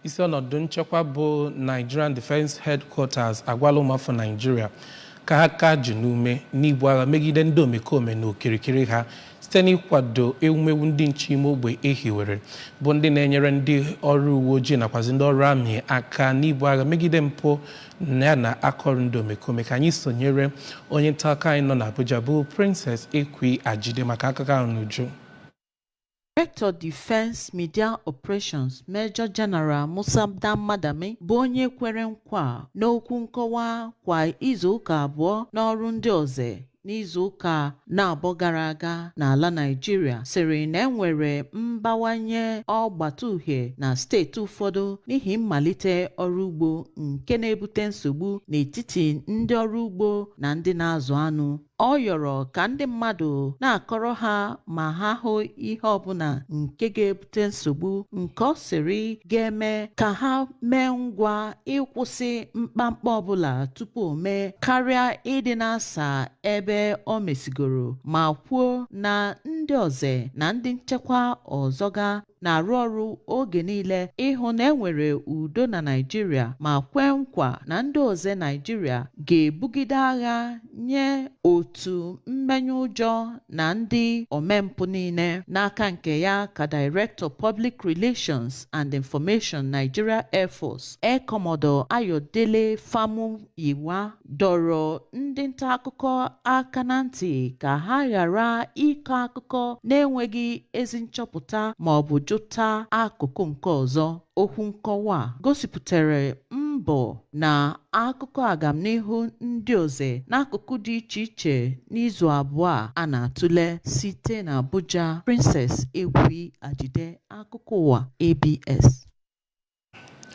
Isi ọnọdụ nchekwa bụ Nigerian Defence Headquarters agwala ụmụafọ Naijiria ka ha ka ji n'ume n'ibu agha megide ndị omekome n'okirikiri ha site n'ịkwado ewumewu ndị nche ime ogbe ehiwere, bụ ndị na-enyere ndị ọrụ uwe ojii nakwazi ndị ọrụ amị aka n'ibu agha megide mpụ ya na akaọrụ ndị omekome. Ka anyị sonyere onye nta akụkọ anyị nọ n'Abuja bụ Princess Ekwi Ajide maka akụkọ ahụ n'uju. Director Defence Media Operations, Major General Musa Danmadami, bụ onye kwere nkwa n'okwu nkọwa kwa izuụka 2 n'ọrụ ndị ọzọ n'izuụka na-abụọ gara aga n'ala Naịjirịa, sịrị na enwere mbawanye ọgbata uhie na steeti ụfọdụ n'ihi mmalite ọrụ ugbo, nke na-ebute nsogbu n'etiti ndị ọrụ ugbo na ndị na-azụ anụ. Ọ yọrọ ka ndị mmadụ na-akọrọ ha ma ha hụ ihe ọbụla nke ga-ebute nsogbu, nke ọ sịrị ga-eme ka ha mee ngwa ịkwụsị mkpamkpa ọbụla tupu o mee, karịa ịdị na-asa ebe o mesigoro, ma kwuo na ndị ọzọ na ndị nchekwa ọzọ ga na-arụ ọrụ oge niile ịhụ na enwere udo na Naịjirịa, ma kwee nkwa na ndị ọzọ Naịjirịa ga-ebugide agha nye otu mmenye ụjọ na ndị omempụ niile. N'aka nke ya, ka Director Public Relations and Information, Nigeria Air Force, Air Commodore Ayodele Famuyiwa, dọrọ ndị nta akụkọ aka na ntị ka ha ghara ịkọ akụkọ na-enweghị ezi nchọpụta ma ọ bụ jụta akụkụ nke ọzọ. Okwu nkọwa a gosipụtara mbọ na akụkọ agamnihu ndị ọzọ n'akụkụ dị iche iche n'izu 2 a na-atụle. Site na Abuja, Princess Ekwi Ajide, akụkọ ụwa ABS.